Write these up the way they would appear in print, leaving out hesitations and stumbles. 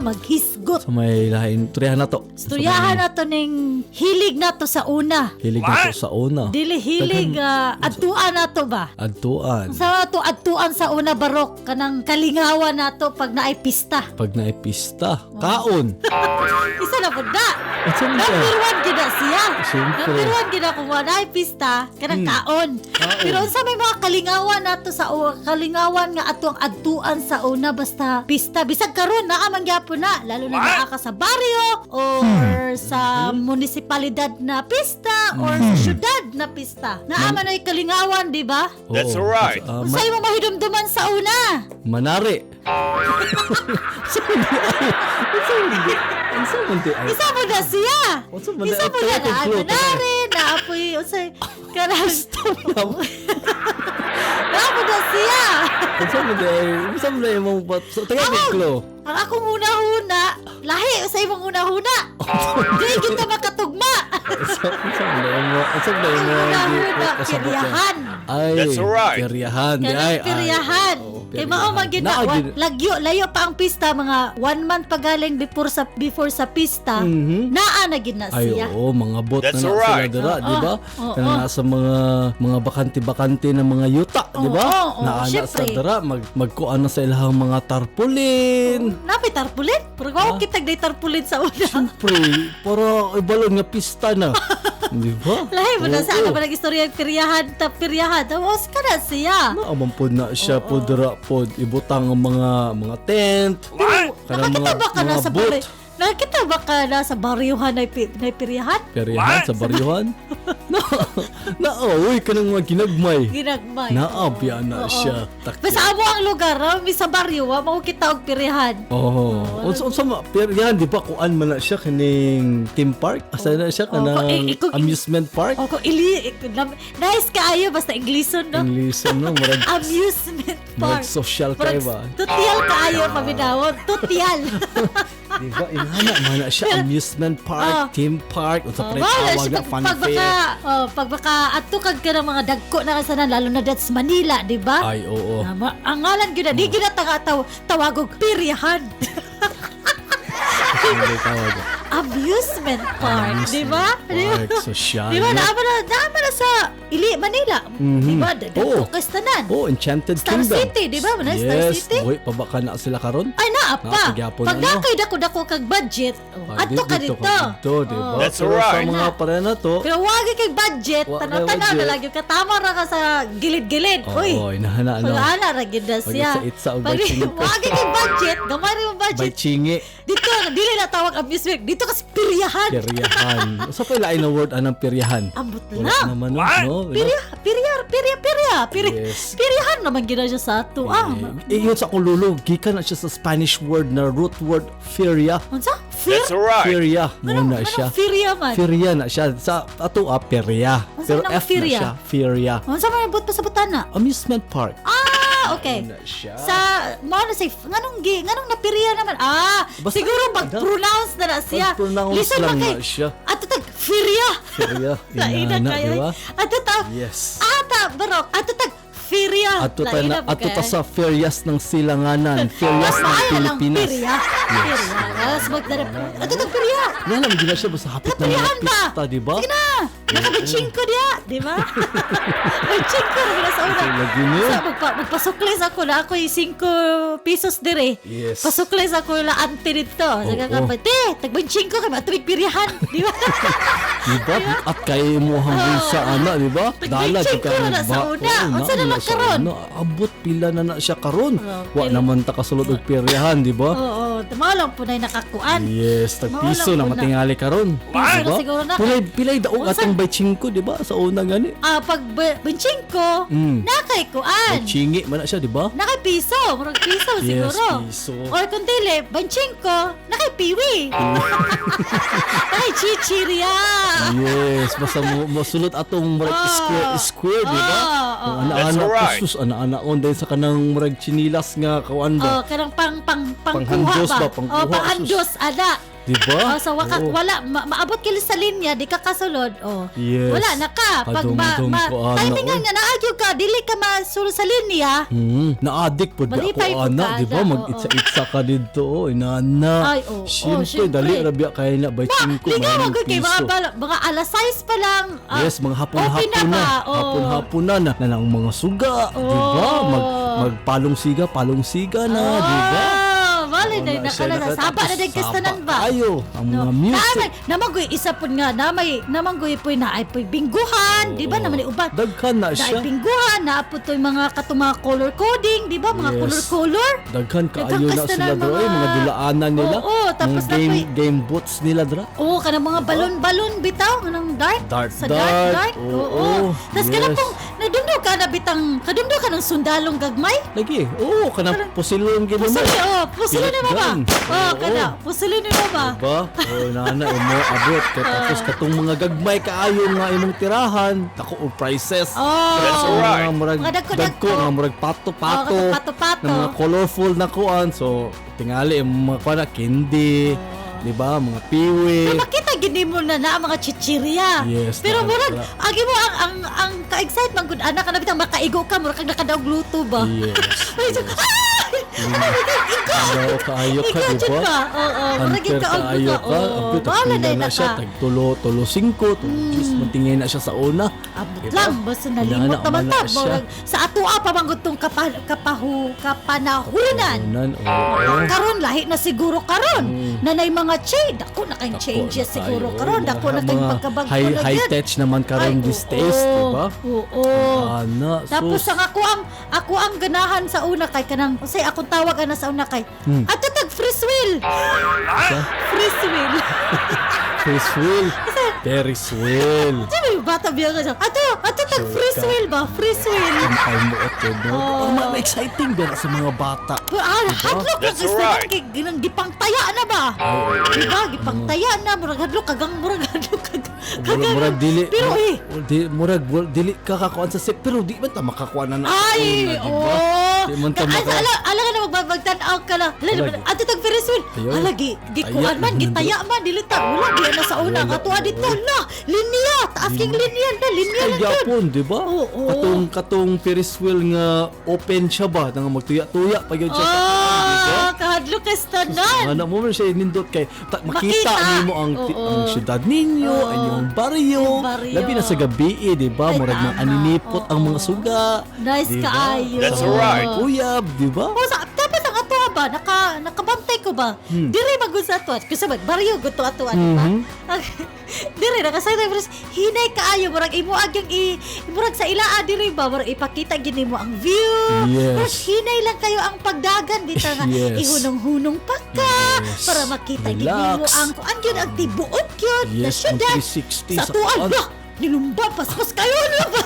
maghisgot. Sa may lain, turyahan na to. Istoryahan nato ning hilig nato sa una. Hilig na to sa una. Dili hilig adtuan nato ba? Adtuan. Sa ato adtuan sa una, Barok, kanang kalingawan nato pag naay pista. Pag naipista, kaon. Isa na pud na. Unsa man siya? Number one gid na siya. Siyempre. Number one gid na kung wala pista, kanang kaon. Kaon. Pero unsa may mga kalingawan nato sa kalingawan nga ato ang adtuan sa una basta pista, bisag karon naa man gyapon na, lalo na naa ka sa baryo or sa munisipalidad na pista or sa syudad na pista. Naa man ay kalingawan, di ba? Oo. That's right. Unsa imong mahidumduman sa una? Manari. Sa man di ay? Unsa man di? Unsa man di ay? Isa mo na siya. Unsa man Isa di- mo na Ay, na clue, manari, naapoy unsay kanang Naa na siya. Unsa man di ay? Unsa man di ay mong so, taga Ako- clue. Ang akong una-una, lahi sa imong una-una. Di kita makatugma. Unsa man di ay mo? Unsa man di ay mo? Una-una, Kasabot yan. piryahan. Ay, That's right. Piryahan. Di ay. Kanang Ay. piryahan. Oo, Kay mao man gid na Naa gid- lagyo layo pa ang pista, mga one month pa galing before sa pista. Naa na gid na Ay, siya. oo, mga bot That's na na sila right. dira, di ba? Oo, Kanang nasa mga bakante-bakante na mga yuta, di ba? Oo, oo, Naa na sa syempre. dira, magkuan na sa ilahang mga tarpaulin. Napay tarpaulin? Pero ah, kitag day tarpaulin sa una. Siyempre, para ibalon nga pista na. Di ba? Lahi mo na sa Oo. ano ba nag-istorya ang piryahan ta piryahan. Tapos ka na siya. Naa man pod na siya pod dira pod ibutang ang mga tent. Kanang Nakakita ba ka na mga sa boat. baryo? Nakakita ba ka na sa baryuhan na piryahan? Peryahan sa baryuhan. Na, na, oh, uy, kanang mga ginagmay. Ginagmay. Naa, biya na Oo. siya. Takya. Basta amo ang lugar, ha? Mi sa baryo, wa mao kita og piryahan. Oh, unsa unsa ma peryahan, di ba, kuan man na siya kining theme park? Asa na siya Oh, kanang kung amusement park? O kung ili, nice kaayo basta Englishon, no? English no, murag Amusement murag park. social kay Murag ba? Tutial kaayo paminawon, tutial. Di ba inana man na siya amusement park, theme park, unsa Oh, pa rin wala tawag siya na pag, fun pag baka, fair. oh, pag baka adto kag ka ng mga dagko na kasanan, lalo na that's Manila, di ba? Ay, oo. Tama. Ang ngalan gyud na, di gyud na tawagog piryahan. Hindi tawag. Amusement park, di ba? Di ba? Park, social. Di ba? Naama na sa Ili, Manila. Di ba? Dagko kay tanan. Oh, Enchanted Star Kingdom. City, di ba? Manila, Star Yes, City. Uy, pa ba ka na sila karon? Ay, naa pa. Naa, pagyapon Pag ano? na kay dako-dako kag budget, oh, Ah, adto ka dito. Dito, di ba? Oh. That's Pero sa right. mga pare na to, Pero wagi kay budget, Wa kay tanaw-tanaw na budget. lagi ka tama ra ka sa gilid-gilid. Oo, Uy. inahana no. Pag-ana ra gid na siya. Pag-itsa-itsa og Pag bayching. wagi kay budget, gamay ra yung By budget. chingi. Dito, dili na tawag amusement. Dito ka sa piryahan. Peryahan. Sa pa lain na word anang peryahan? Ambot Wala lang. naman no, no? Pirya, pirya, pirya, pirya, pirya. Piryahan naman gina siya sa ato. Ah, Eh, yun sa akong lolo, gikan na siya sa Spanish word na root word feria. unsa? Fear? That's right. Feria mo Anong, na siya. anong feria man? Feria na siya. Sa ato ah, perya. Unsa Pero nang F na feria? siya. Feria. Unsa man ang buot pa sa butana? Amusement park. Ah, okay. Na siya. Sa mo na say nganong napiriya naman? Ah, Basta siguro yun, pag-pronounce na na siya. Pag-pronounce Listen lang man kay na siya. Ato tag feria. Feria. Laina Inana, kayo. di ba? Ato ta. Yes. Ata barok. Ato tag feria. Ato ta Laina na, pa ato ta kay. sa ferias ng silanganan, ferias Mas ng maayo lang Pilipinas. pirya. Pirya. Mas magdara. Ato tag pirya. Nga naman gina siya basta hapit na mga Piryahan ba? pista, di ba? Sige na. Nakabenchingko diya, di ba? Benchingko ra gina sa una. Lagi niyo. Sa magpasuklis ako na ako'y 5 pesos dire. Yes. Pasuklis ako la ante dito. Sabi Oo. ka pa, te, tagbenchingko kay matubig piryahan, di ba? Di ba? At kay mo ang bulsa ana, di ba? Dala Tag-benching ka ko na sa una. Unsa na lang sa karon? una. Abot pila na na siya karon. Oo, Wa pila. naman ta kasulod og peryahan, di ba? Oo, mao lang po na nakakuan. Yes, tag Mao piso lang na po na. matingali karon. Piso na Di ba? siguro na. Pilay pilay daog Unsa? atong 25, di ba? Sa una gani. Ah, pag benchingko, nakay kuan. Chingi man na siya, di ba? Nakay piso, murag piso Yes, siguro. piso. Or kung dili, benchingko, nakay piwi. Nakay chichirya. Yes, basta mo mosulot atong murag square square, di ba? Oo, Ang That's ana-ana right. sus, ana-ana on dahil sa kanang murag chinilas nga kuan Oh, ba. kanang pang pang pangkuha Panghandos ba? ba? Pangkuha, Oh, panghandos ana. Di ba? Oh, so waka, wala maabot kili sa linya, di ka kasulod. Oh. Wala na ka. Pag Kadumdum ko, ana, timing oy. nga naagyo ka, dili ka masulod sa linya. Na-addict po di ako Malipay po ana, ka, di ba? ana, oo. Mag-itsa-itsa ka dito, oh, inana. Ay, oo, Siyempre, siyempre. dali ra biya kaya na by 5 Ligaw maraming ako kay mga, piso. mga alas 6 pa lang. Ah, Yes, mga okay hapon-hapon na na. ba? Oo. Hapon-hapon na na, na ang mga suga, di ba? Magpalong siga, palong siga na, di ba? Ah, bali Oo, na na siya, nakala saba na din tapos kastanan saba ba? Ayo, ang mga music. Namay, namanggoy isa pud nga namay namanggoy poy na ay poy bingguhan, di ba naman uban. Daghan na Dahil siya. bingguhan na po to'y mga katong mga color coding, di ba? Mga color-color. Daghan kaayo Daghang na kasta sila na dra, oy, mga dulaanan nila. Oo, tapos mga game, na po'y- game boots nila dra. Oo, kanang mga balon-balon bitaw, kanang dart. Dart, sa dart, dart. dart. Oo, Oo. Tas kana pong nadumdum ka na bitang, kadumdum ka ng sundalong gagmay? Lagi. Oo, kanang pusilon gid mo. Pusili, oh, pusili na ba? Gun. Oh, kana, pusili na ba? Diba? Oh, nana imo abot kay tapos katong mga gagmay kaayo nga imong tirahan, dako og prices. Oh. That's Mga right. murag Mga dagko-dagko. dagko, mga murag pato-pato. Oh, pato-pato. Na mga colorful na kuan. So, tingali imong mga kuan na candy, di ba? Mga piwi. Pero makita gini mo na na ang mga chichirya. Yes, Pero na- murag na- agi mo ang ka-excite man gud anak kana bitang makaigo ka murag kag nakadaog luto ba. Ay, so, ay! Ano ba igo? Daw kaayo ka, Igo di jud ba? ba? Oo, murag Unfair ikaw kaayo ka. ka. Oo, Ang bahala pila na na na siya. ka. Tag tulo, tulo singko, tulo diyos, mantingin na siya sa una. Abot Diba? lang basta nalimot Inana, naman umana ta. siya. Murag sa atoa pa man gud tong kapanahunan. Unan, oo. Karon lahi na siguro karon. Nanay mga change, dako na kayong Dako changes na siguro kayo. karon, dako na kayong Mga pagkabagko high, na high gyud. tech naman karon Ay, these days, oo. di ba? Oo. Ana, Tapos sus. ang ako ang ganahan sa una kay kanang unsay akong tawag ana sa una kay ato tag free wheel. Sa? Free wheel. Ferris wheel. Ferris wheel. Di ba yung bata biya ka siya? Ato tag free Sure ka. wheel ba? Free wheel. Ang ay mo ito, no? Oh, exciting ba sa mga bata? Pero ah, hadlok lang That's kasi right. kay ginang gipangtaya na ba? Di ba? Gipangtaya na murag hadlok kagang murag hadlok kagang. Murag, murag dili. Pero murag, eh di, murag dili ka kakuan sa sip, pero di man ta makakuan na na. Ay, una, di ba? oo. Di man ta maka Ala ka na magbagtan-aw ka lang. Ala, Lagi. ato tag Ferris wheel. Ayun. Ala, gikuan man, gitaya man, dili ta. Wala, di na sa una. Wala. Ato dito, na, linya. Taas king linya na, linya Ay, na dyan. gyapon, di ba? Oo. Katong katong Ferris wheel nga open siya ba nang magtuya-tuya pa gyud siya. sa kuan, di ba? Oh, kahadlok ka tanan. Ano mo man siya nindot kay makita Makita. nimo ang ang syudad ninyo, Oo. ang inyong baryo. Yung baryo. Labi na sa gabi, eh, di ba? Ay, Murag mga tama. aninipot ang mga suga. Nice di ba? kaayo. That's Sa mga right. Uyab, di ba? Oh, tapos ang atoa ba, nakabantay ko ba? Dire magud sa atoa. Kasi mag baryo gud to atoa, di ba? Dire nakasay tayo pero hinay kaayo murag imo agyang i murag sa ilaa dire ba murag ipakita gini mo ang view. Murag hinay lang kayo ang pagdagan bitaw nga ihunong-hunong pa ka para makita gini mo Relax. ang kuan gyud ang tibuok gyud na Yes, ang syudad. 360 Sa sa atoa kuan. ba? Nilumba paspas kayo na ba?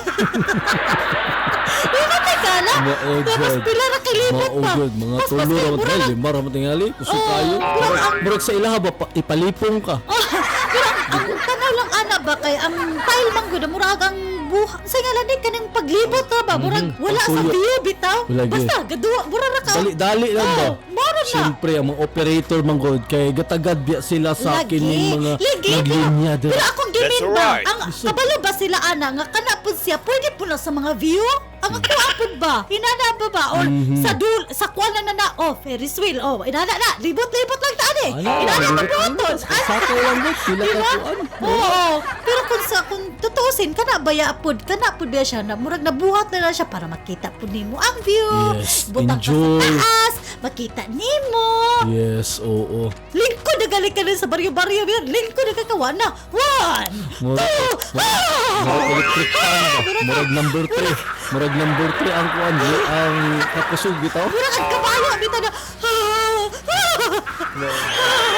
Di ba teka lang? Mao Tapos jud. pila ra kilibot pa. Mao jud, mga Paspas tulo kayo, ra mura man lang. lima ra man tingali. Kusog Oo, kayo. murag Murag sa ilaha ba ipalipong ka. Oh, pero ang tanaw lang ana ba kay ang tile man gud murag ang buh sa nga ni kanang paglibot ra ba murag wala sa Pagtuyo. view bitaw. Wala gyud. Basta gaduwa mura ra ka. Dali-dali lang ba? Oh, mura na. Siyempre, ang mga operator man gud kay gatagad biya sila sa Lagi. kining mga Lagi, pero, naglinya dira. pero akong gimin That's ba, right. ang kabalo ba sila ana nga kana pud siya pwede po na sa mga view? Ang ako apod ba? Inana ba ba? Or sa dul sa kuan na na na oh Ferris wheel oh inana na libot-libot lang taan eh. Ala, Inana libot pa buhaton. lang. Sakay lang gud pila ka Diba? kuan. Oo. Pero kung tutuusin kana baya pud kana pud ba siya na murag nabuhat na lang siya para makita pud nimo ang view. Yes, Butang ka sa enjoy. taas, makita nimo. Yes, oo. Lingkod na gali ka rin sa baryo-baryo yun. Lingkod na kakawa na. One, Murag, two, ah! murag electric fan ba? Murag number 3. Murag number 3 ang kuan, di, ang kakusog bitaw. Murag ang kabayo bitaw na. Ah, ah.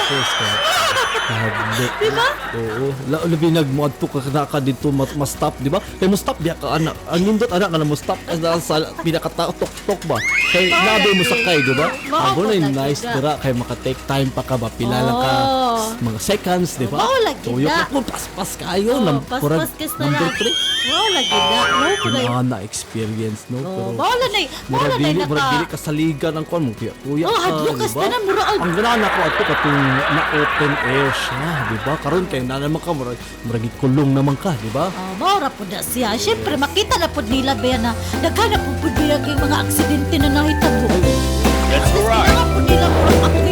First ka. Kahadlok. Diba? Oo. Labi nagmuadto ka na ka dito ma-stop, di ba? Kay mo stop diya ka anak. Ang nindot anak ka na mo stop ka na sa pinakatok-tok ba? Kay labi mo sakay, di ba? Mao Abo na po yung lagi nice na. dira kay maka-take time pa ka ba? Pila lang ka mga seconds, di ba? Mao lagi Tuyok na. na po, paspas kayo. Oh, Murag paspas ka sa number na. 3. Mao lagi na. Mao po na. Na experience, no? Oh, Pero mao na mao murag na dili, murag naka. dili ka saligan ang kuan mo. Tuya, tuya Oh, ka, hadlok di ka ba? sa tanan, murag Ang Ang ganahan ako ato katong na open air siya, di ba? Karon kay na naman ka, murag murag kulong naman ka, di ba? Oh, maura po na siya. Siyempre, makita na po nila ba na naghanap po po niya kay mga aksidente na nahitabo. That's At least right. kailangan po nila murag.